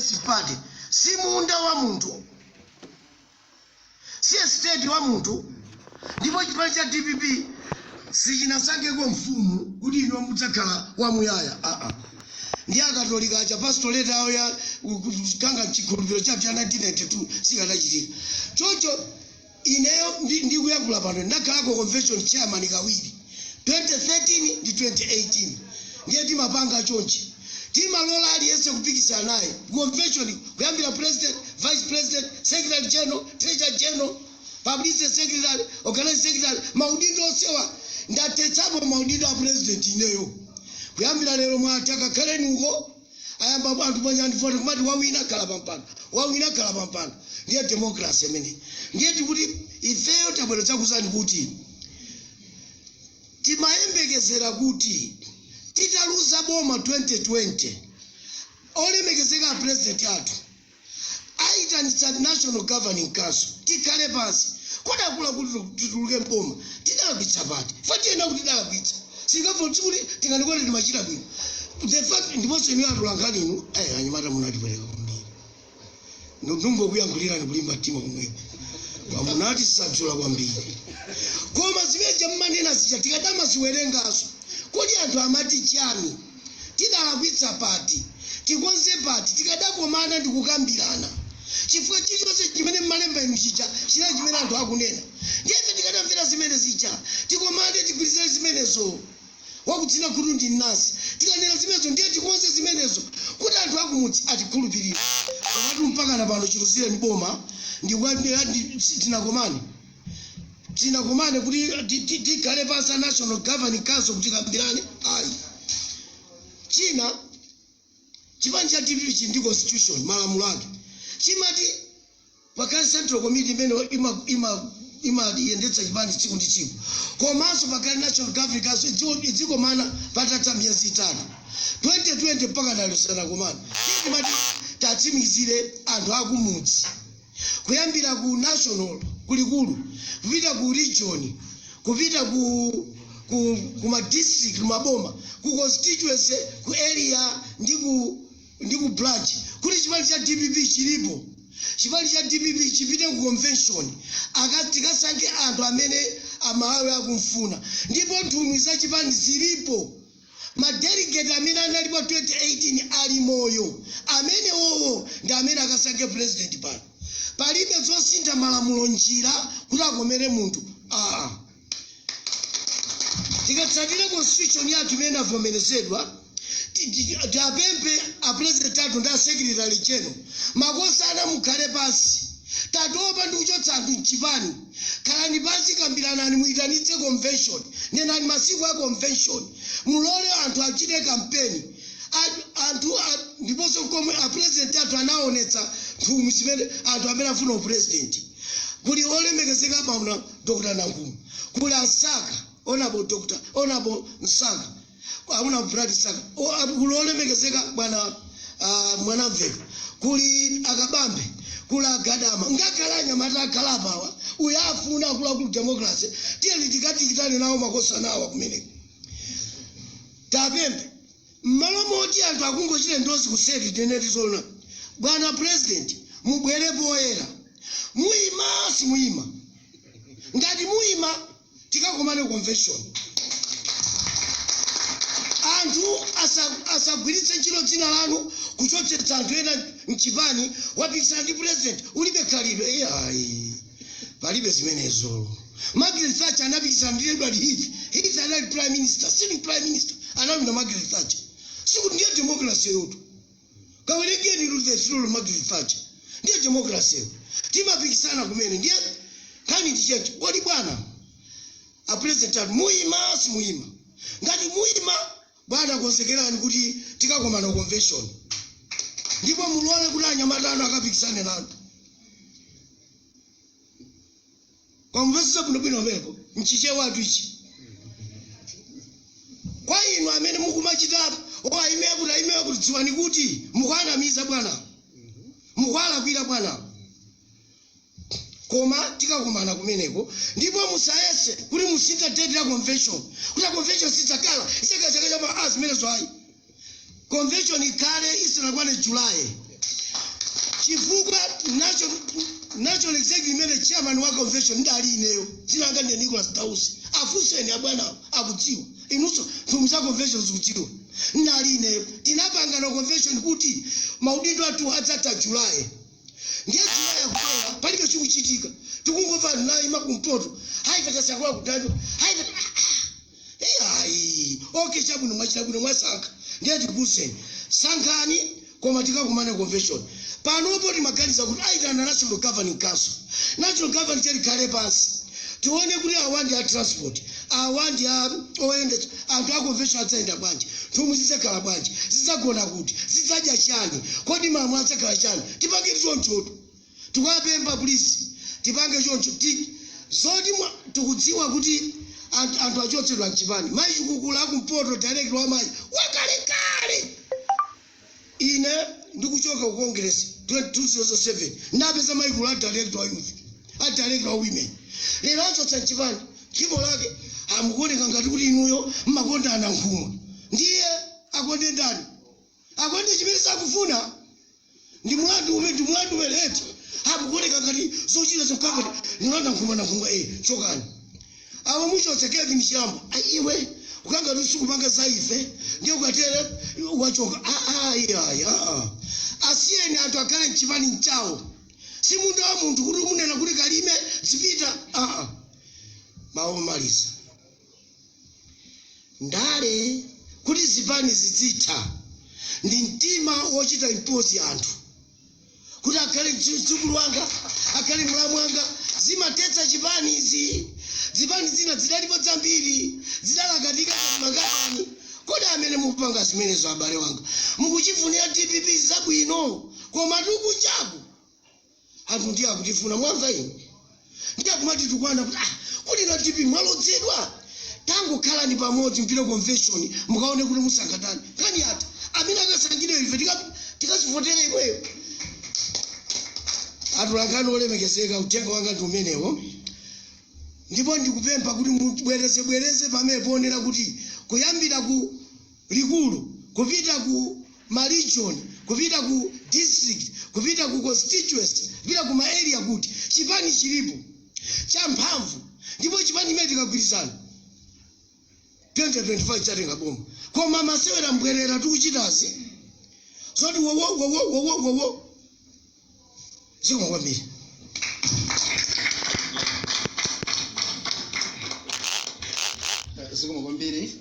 Progressive Party si munda wa munthu, si estate wa munthu. Ndipo chipani cha DPP sichinasankheko mfumu kuti inu mudzakhala wamuyaya. Aa, ndi Akatolika aja, pastorate awo ya kanga chikhulupiriro chawo cha 1992 sikanachitika choncho. Ineyo ndikuyankhula pano, ndakhalako convention chairman kawiri, 2013 ndi 2018. Ndiye timapanga chonchi: timalola aliyense kupikisana naye convention, kuyambira president, vice president, secretary general, treasurer general, publicity secretary, organizing secretary, maudindo onsewa. Ndatetsapo maudindo a president ineyo. Kuyambira lero mwati akakhaleni uko. Ayamba anthu panyandifota kumati wawina khala pampando, wawina khala pampando. Ndiye democracy imene. Ndiye tikuti ifeyo tabwera dzakuzani kuti timayembekezera kuti titaluza boma 2020, olemekezeka a president athu ayitanitsa National Governing Council, tikhale pansi. Kodi akuluakulu, tituluke mboma, tidalakwitsa pati? Fatiyena kuti tidalakwitsa, singafuna kuti tinganikoti timachita bwino. The fact, ndiponso inu atolankhani inu, anyamata, munatipwereka kwambiri. Ndingokuyankhulirani kulimba mtima komweko, pamunati sadzula kwambiri. Koma zimene mmanena zija tikadamaziwerengaso, kodi anthu amati chani? Tidalakwitsa pati? Tikonze pati? Tikadakomana ndikukambirana, chifukwa chilichonse chimene mmalemba inu chija chinali chimene anthu akunena. Ndiyefe tikadamvera zimene zija, tikomane, tigwirizane zimenezo. Wakudzina khutu ndi nasi. Tikanena zimenezo, ndiye tikonze zimenezo kuti anthu akumudzi atikhulupirire. Komatu mpaka na pano chiluzireni boma tinakomane, tinakomane kuti tikhale pansi a National Governing Council kuti tikambirane, ayi. China, chipani cha DPP chili ndi constitution, malamulo ake. Chimati pakali central committee imene imayendetsa chipani tsiku ndi tsiku, komanso pakali National Governing Council idzikomana patatha miyezi 3. 2020 mpaka nalo sanakomana. Timati tatsimikizire anthu akumudzi, kuyambira ku national kulikulu, kupita ku region, kupita ku ma district, maboma, ku constituency, ku area ndi ku branch, kuti chipani cha DPP chilipo. Chipani cha DPP chipite ku convention, tikasankhe anthu amene Amalawi akumfuna. Ndipo nthumwi za chipani zilipo, madelegate amene analipo 2018 ali moyo. Amene wowo ndi amene akasankhe president. Pano palibe zosintha malamulo njira kuti akomere munthu. Aa, tikatsatire constitution yathu imene avomerezedwa, tiapemphe a president athu ndi a secretary general, makosana, mukhale pansi. Tatopa ndi kuchotsa anthu mchipani. Khalani pansi, kambiranani, muyitanitse convention, nenani masiku a convention, mulole anthu achite kampeni. Anthu ndiponso komwe a president athu anaonetsa nthumwi zimene anthu amene afuna upresident. Kuli olemekezeka bwana Dr Nankhumwa, kuli Ansaka, Honorable Dr, Honorable Msaka, amuna Brad Saka, kuli olemekezeka bwana Mwanamveka, kuli Akabambe, kuli Agadama, ngakhale anyamata akhala apawa. Uyo afuna akuluakulu democracy, tiyeni tikatikitane nawo makosana awa kumeneko. Tapembe mmalo moti anthu akungochita ndozi kuseri. Tinene zona, bwana president, mubwere poyera. Muyima, simuyima? Ngati muyima, tikakomane convention. Anthu asagwiritse ntchito dzina lanu kuchotsetsa anthu ena mchipani. Wapikisana ndi president, ulibe khalidwe, iyayi, palibe zimenezo. Margaret Thatcher anapikisana ndi Edward Heath. Heath anali prime minister, sitting prime minister, analunda Margaret Thatcher. Sikuti ndiye democracy yotu. Kawerengeni to the story of Margaret Thatcher. Ndiye democracy yo, timapikisana kumene. Ndiye nkhani ndichenji. Kodi bwana a president atu, muyima, simuyima? Ngati muyima, bwana, konzekerani kuti tikakomana convention, ndipo mulole kuti anyamata anu akapikisane nanu. Kwamvetsetsa bwinobwino pamenepo mchichewatu ichi? Kwa inu amene mukumachitapo o aime kuti aime kuti, dziwani kuti mukuanamiza bwana, mukualakwira bwana. Koma tikakumana kumeneko, ndipo musayese kuti musintha date ya convention, kuti convention sidzakhala, isakhala chaka chama a zimenezo ayi. Convention ikhale isanakwane July. Chifukwa national executive imene chairman wa convention ndali ineyo, dzina langa ndiye Nicholas Dausi. Afunseni abwana, akudziwa. Inunso nthumwi za convention zikudziwa, ndali ineyo. Tinapangana convention kuti maudindo athu adzatha Julayi. Ndiye Julayi akubwera, palibe chikuchitika. Tikungomva naima kumpoto, hayi, tasankha kudando, hayi, ayi, okay, chabwino, mwachita bwino, mwasankha. Ndiye tikuuzeni, sankhani, koma tikakumana convention. Panopo timaganiza kuti aitana national governing council. National governing chalikhale pansi, tione kuti awa ndi a transport, awa ndi a oyendetsa anthu a convention, adzayenda bwanji, nthumwi zidzakhala bwanji, zidzagona kuti, zidzadya chani, kodi malamulo adzakhala chani. Tipange chonchoto, tikapempha, please, tipange choncho. Zoti tikudziwa kuti anthu achotsedwa mchipani. Mayi Chikukula akumpoto, director wa mayi wakalekale, ine ndikuchoka ku Congress 2007, ndapeza maikulu a director wa youth, a director wa women. Lero achotsa mchipani, tchimo lake amukuoneka ngati kuti inuyo mmakonda anankhumwa. Ndiye akonde ndani? Akonde chimene sakufuna? Ndi mulandu umene, ndi mulandu umene eti amukuoneka ngati zochita zokakati ndinalanda nkhumwa, nankhumwa chokani. Awo muchotse Kevin Chilambo. Ai, iwe ukangati usikupanga za ife, ndiye ukatere wachoka. Ayi, asiyeni anthu akhale mchipani mchawo. Si munda wa munthu kuti umunena kuti kalime zipita. Mawu omaliza, ndale kuti zipani zidzitha ndi mtima wochita impose anthu kuti akhale mdzukulu wanga, akhale mlamu wanga, zimatetsa chipani izi. Zipani zina zidalipo zambiri, zidalakatika makatani. Kodi amene mukupanga zimenezo, abale wanga, mukuchifunira DPP zabwino, koma tikuchaku anthu ndiye akutifuna. Mwamva ine ndiye akumati tukwana kuti ah, kuti na DPP mwalodzedwa. Tangokhalani pamodzi, mpite convention, mukaone kuti musankhatani. Nkhani yatha. Amene akasankhidwe ife tikazivotere imweyo. Atolankhani olemekezeka, uthenga wanga ndi umenewo, ndipo ndikupempha kuti mubwereze bwereze pamene poonera kuti kuyambira ku likulu, kupita ku ma region, kupita ku district, kupita ku constituency, kupita ku ma area, kuti chipani chilipo champhamvu, ndipo chipani chimene tikagwirizana 2025 chatenga boma. Koma masewera mbwerera tikuchitazi zoti wowo wowo wowo wowo, zikomo kwambiri. Zikomo kwambiri.